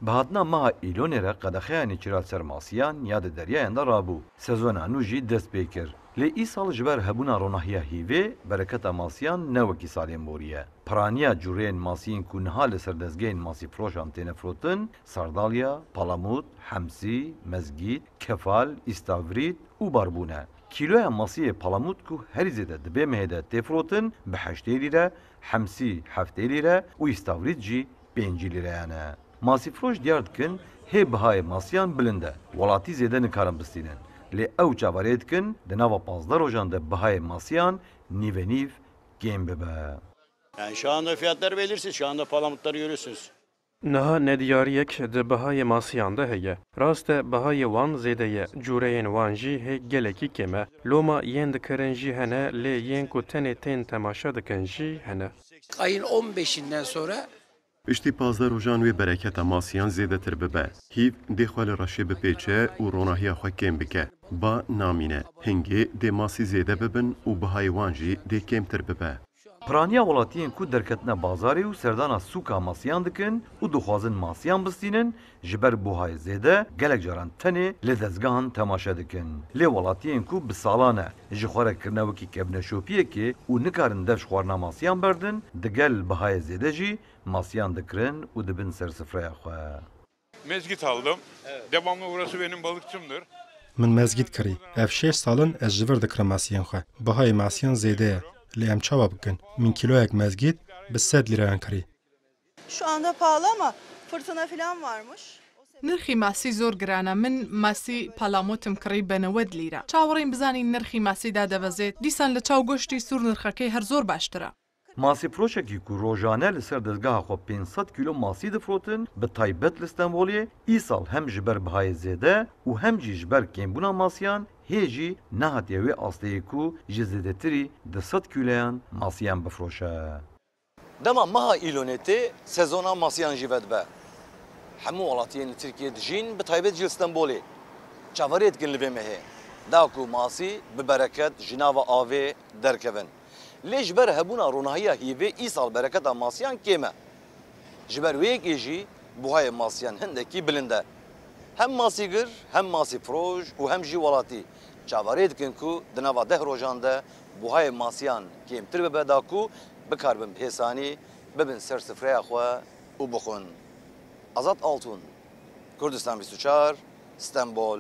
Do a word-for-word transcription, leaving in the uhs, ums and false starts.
Bi hatina meha Îlonê re qedexeya nêçîra ser masiyan ya di deryayan de rabû. Sezona nû jî dest pê kir. Lê îsal ji ber hebûna ronahiya hîvê, bereketa masiyan ne wekî salên borî ye. Piraniya cûreyên masiyên ku niha li ser dezgehên masîfiroşan têne firotin, sardalya, palamût, hemsî, mezgît, kefal, îstavrît û barbûn e. Kîloya masiyê palamût ku herî zêde di vê mehê de tê firotin, bi heştê lîre, hemsî heftê lîre û îstavrît jî pêncî lîreyan e. Masîfiroş diyar dikin, hê bihayê masiyan bilind e. Welatî zêde nikarin bistînin. Lê ew çaverê dikin, di nava pazdeh rojan de bihayê masiyan nîvenîv kêm bibe. Yani şu anda fiyatları belirsiz. Şu anda palamutları görüyorsunuz. Niha nediyariyek di bihayê masiyan de heye. Rast e, bihayê wan zêde ye, cûreyên wan jî hê gelekî kêm e. Loma yên dikirin jî hene, lê yên ku tenê tên temaşe dikin jî hene. Ayın on beşinden sonra Piştî pazdeh rojan wê bereketa masiyan zêdetir bibe. Hîv dê xwe li reşê bipêçe û ronahiya xwe kêm bike. Ba namîne. Hingê dê masî zêde bibin û bihayê wan jî dê kêmtir bibe. Piraniya welatiyên ku derketine bazarê û serdana sûka masiyan dikin û dixwazin masiyan bistînin, ji ber buhayê zêde gelek caran tenê li dezgehan temaşe dikin. Lê welatiyên ku bi salan e ji xwe re kirine wekî kevneşopiyekê û nikarin dev ji xwarina masiyan berdin, digel bihayê zêde jî masiyan dikirin û dibin ser sifreya xwe. Mezgit aldım. Evet. Devamlı orası benim balıkçımdır. Min mezgît kirî. Ev şeş sal in ez ji vir dikirim masiyên xwe. Bihayê masiyan zêde ye. Lê em çawa bikin? Min kîloyek mezgît bi sed lîreyan kirî. Şu anda pahalı ama fırtına falan varmış. Nirxî masî zor giran e. Min masî palamotim kirî be newed lîre. Çawerên bizanîn nirxî masî dadeveze. Dîsan li çaw goştî sûr nirxekê her zor baştir e. Masîfiroşekî ku rojane li ser dezgeha xwe pênc sed kîlo masî difirotin, bi taybet li Stenbolê, îsal hem ji ber bihayê zêde û hem jî ji ber kêmbûna masiyan hê jî nehatiye wê asteyê ku ji zêdetirî du sed kîloyan masiyan bifiroşe. Dema meha Îlonê tê, sezona masiyan jî vedibe. Hemû welatiyên li Tirkiyê dijîn, bi taybet jî li Stenbolê, çaverê dikin li vê mehê, da ku masî bi bereket ji nava avê derkevin. Lê ji ber hebûna ronahiya hîvê îsal bereketa masiyan kêm e. Ji ber wê yekê jî buhayê masiyan hindekî bilind e. Hem masîgir, hem masîfiroş û hem jî welatî çaverê dikin ku di nava deh rojan de buhayê masiyan kêmtir bibe, da ku bikaribin bi hêsanî bibin ser sifreya xwe û bixwin. Azad Altun, Kurdistan bîst û çar, Stenbol,